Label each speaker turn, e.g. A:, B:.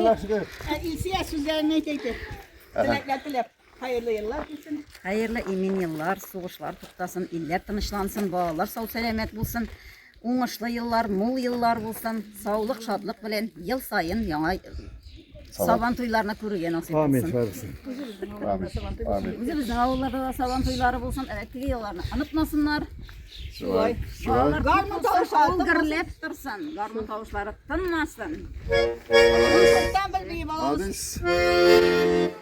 A: Аллаһка шөкер.
B: Ә Илсөя сүзләрен әйт әйтеп. Теләкләр теләп. Хәерле еллар килсен.
C: Хәерле имин еллар, сугышлар туктасын, илләр тынычлансын, балалар сау-сәламәт булсын. Уңышлы еллар, мул еллар булсын. Саулык, шатлык белән ел саен яңа сабан туйларны күрергә насыйп
A: Амин,
C: булсын.
A: шулай булсын. Амин. Амин.
C: Үзебезнең авылларда да сабан туйлары булсын, элеккеге елларны онытмасыннар.
A: Шулай. Шулай.
C: Балалар
B: Гармун
C: күп булсын,
B: тавышлары
C: ул
B: тынмасын.
C: гөрләп торсын, гармун тавышлары тынмасын.
B: Күптән белми балабыз.
A: Молодец.